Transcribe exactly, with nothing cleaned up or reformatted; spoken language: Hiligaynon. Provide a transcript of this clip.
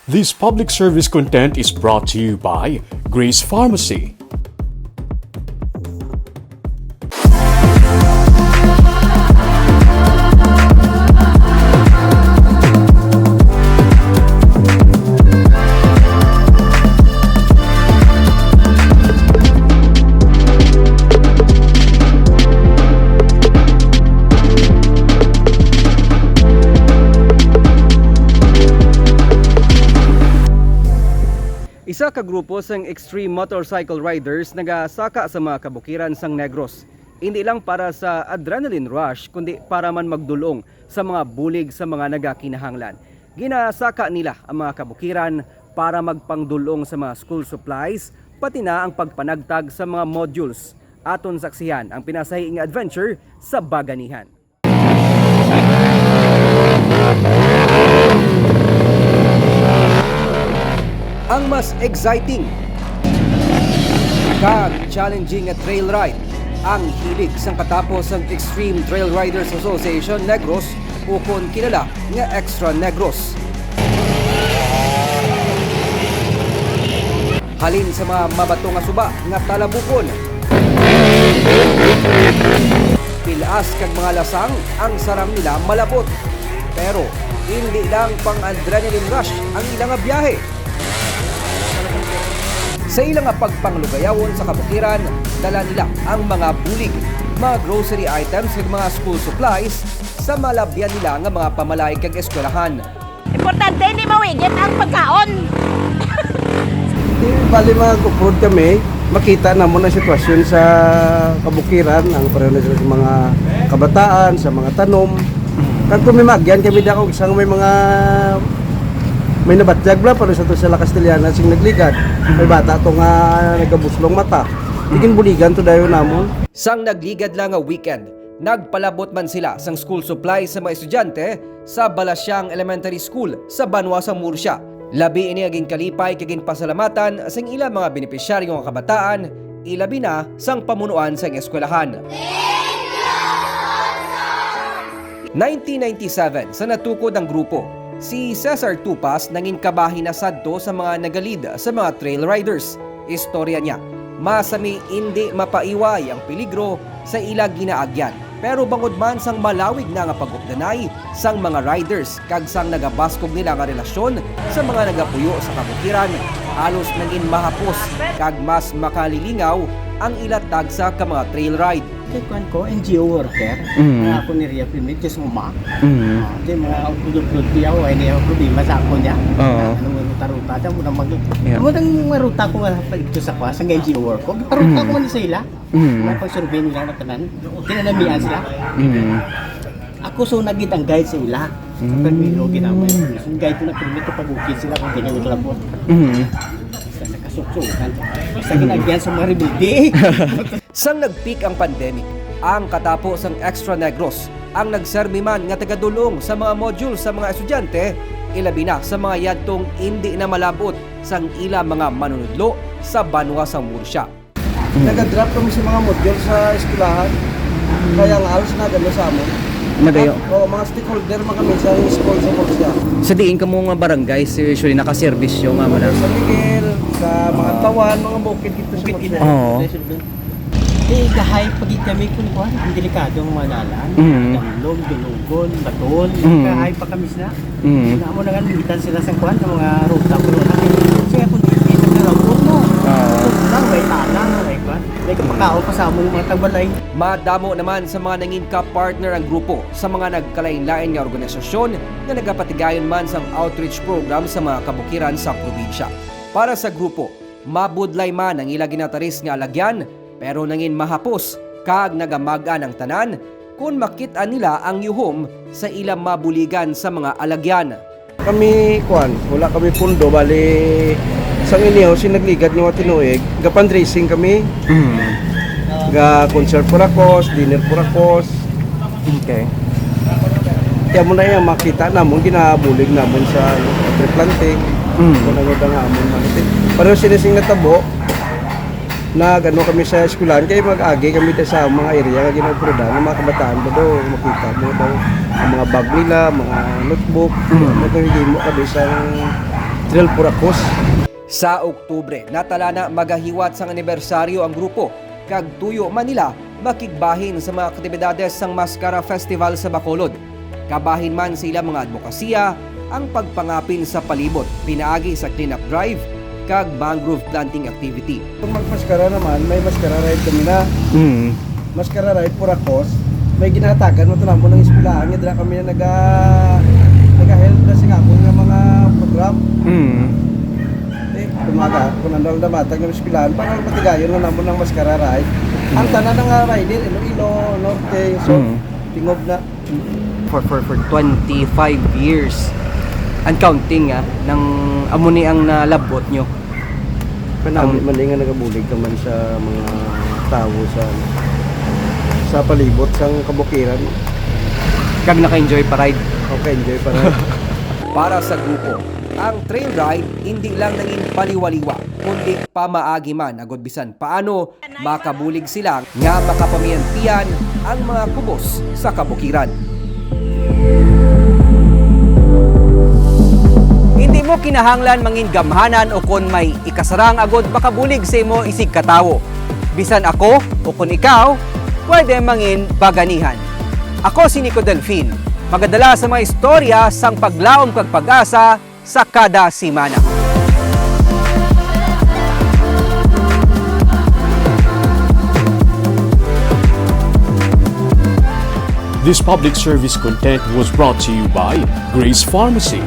This public service content is brought to you by Grace Pharmacy. Isa ka grupo sang extreme motorcycle riders nagasaka sa mga kabukiran sang Negros, indi lang para sa adrenaline rush, kundi para man magdul-ong sa mga bulig sa mga nagakinahanglan. Ginasaka nila ang mga kabukiran para magpangdul-ong sa mga school supplies, pati na ang pagpanagtag sa mga modules. Aton saksihan ang pinasahi nga adventure sa Baganihan. Ang mas exciting kag challenging nga trail ride ang hilig sang katapo sang Extreme Trail Riders Association Negros, ukon kilala nga Extra Negros. Halin sa mga mabato nga suba nga talabukon, pil-as kag mga lasang, ang sarang nila malabot. Pero indi lang pang adrenaline rush ang ila nga biyahe. Sa ila nga pagpanglugayawon sa kabukiran, dala nila ang mga bulig, mga grocery items, kag mga school supplies sa malabyan nila nga mga pamalaay kag eskwelahan. Importante, hindi mawigit ang pagkaon. Di, bali, mag-off-road kami, makita namon ang sitwasyon sa kabukiran, ang pareho na sila sa mga kabataan, sa mga tanom. Kag kung may maagyan kami, dako sang may mga, may nabatyag bala, pero sa to sila Castellana, sing nagligad. May bata to nga nagabuslong mata. Iginbuligan to dayon namon. Sang nagligad lang nga weekend, nagpalabot man sila sang school supply sa mga estudyante sa Balasyang Elementary School sa banwa sang Murcia. Labi ini nga ginkalipay kag ginpasalamatan sang ila mga benepisyaryo nga kabataan, ilabi na sang pamunuan sang eskwelahan. Nineteen ninety-seven, sa natukod ang grupo, si Cesar Tupas nangin kabahin na sadto sa mga nagalid sa mga trail riders. Istorya niya, masami indi mapaiway ang peligro sa ila ginaagyan. Pero bangod man sang malawig na nga pag-updanay sang mga riders kag sang nagabaskog nila nga relasyon sa mga nagapuyo sa kabukiran, halos nangin mahapos kag mas makalilingaw ang ila tagsa ka mga trail ride. Kay kuwan ko, N G O worker. Mm. Nga ako ni Ria Pimentos, uma. Mm. Ah, di mga upload-upload niya, o ay niya problema sa ako niya. Oo. Ano, ano, taruta, siya mo na mag-, Yeah. Mo nang maruta ko nga pa ito sa kwa, sa N G O work ko. Paruta Mm. ko man sa ila. Mm. May pag-survey nila na tanan. Kinanamian sila. Mm. Ako so nagit ang guide sa ila. Sa Mm. Primero, ginamay. Ang guide ko na primero, pag-ukit sila kung ganyan ito lang po. Mm. Sa nakasuksukan. Sa ginagyan sa mga rebelde. Sang nag-peak ang pandemic, ang katapo sang Extra Negros ang nagserbi man nga tagadulong sa mga module sa mga estudyante, ilabi na sa mga yadtong indi na malabot sang ila mga manunudlo sa banwa sang Murcia. Mm. Naga-drop kami sa mga module sa eskwelahan. Kaya nga, alos na ganda sa amon. Nagayo. Ah, oo, mga stakeholder man kami sa school sa Murcia. Sa diin kamo nga barangay, si-, usually nakaserbisyo nga mo na? San Miguel, sa mga Tawan, mga bukid dito sa Murcia. Oo. Di, gahay pa gid kami kung kuwan, ang delikado ang mga dalan. Mm. Danlog, dulugon, baton, Mm. gahay pa kami sila. Mm. Na mo na nga, nilitan sila sa kuwan, sa mga ruta, pero na, siya kung di, di sa ruta, no? Ah. Ruta, may tana, may kuwan. May kapakaon pa sa among mga tagbalay. Madamo naman sa mga nangin ka-partner ang grupo sa mga nagkalain-lain nga organisasyon nga nagapatigayon man sang outreach program sa mga kabukiran sa probinsya. Para sa grupo, mabudlay man ang ila ginataris nga alagyan, pero nangin mahapos kag nagamag-an ang tanan kon makit-an nila ang yuhom sa ila mabuligan sa mga alagyan. Kami, kuwan, wala kami pundo, bali, sang inihaw, si nagligad nga mga tinuig, ga-fundraising kami. Mm. Ga-concert for a cause, dinner for a cause. Okay. Kaya mo na yung makita namon, ginabulig namon sa, ano, tree planting. Mm. Kung ano na nga amon, ano, pareho sila sing natabo, nag-ano kami sa eskwelahan, kay mag-agi kami ta sa mga area nga ginauploadan ng mga kabataan ba daw, makita mo daw ang mga bag nila, mga notebook, Mm. nagkahigimo kami sa Trail Puracos. Sa Oktubre, natala na magahiwat sang anibersaryo ang grupo, kag tuyo man nila makigbahin sa mga aktibidades sang Mascara Festival sa Bacolod. Kabahin man sa ilang mga adbokasiya ang pagpangapin sa palibot pinaagi sa cleanup drive kag mangrove planting activity. Kung magmaskara naman, may maskara ride kami na. Mm. Maskara ride, Puracos. May ginahatagan mo ito namon ng eskwelahan. Nga dira kami na naga, naga-help na sa amon nga mga program. Mm. Eh, kumaga, kung ano ang damatag ng eskwelahan, para matigayon na namon ng maskara ride. Ang tanan ng rider, Iloilo, Norte, so, Mm. tingog na. For, for, for twenty-five years and counting, ah, nang amo ni ang nalabot nyo. Kanami man nga nagabulig ka man sa mga tawo sa sa palibot sang kabukiran. Kag naka-enjoy pa ride. Okay, enjoy pa rin. Para sa grupo, ang trail ride hindi lang nangin paliwaliwa, kundi pamaagi man agud bisan paano makabulig sila nga makapamiyantian ang mga kubos sa kabukiran. Hindi mo kinahanglan mangin gamhanan o kon may ikasarang agud makabulig sa imo isig katawo. Bisan ako o kon ikaw, pwede mangin baganihan. Ako si Nico Delfin, magadala sa mga istorya sang paglaom kag pag-asa sa kada semana. This public service content was brought to you by Grace Pharmacy,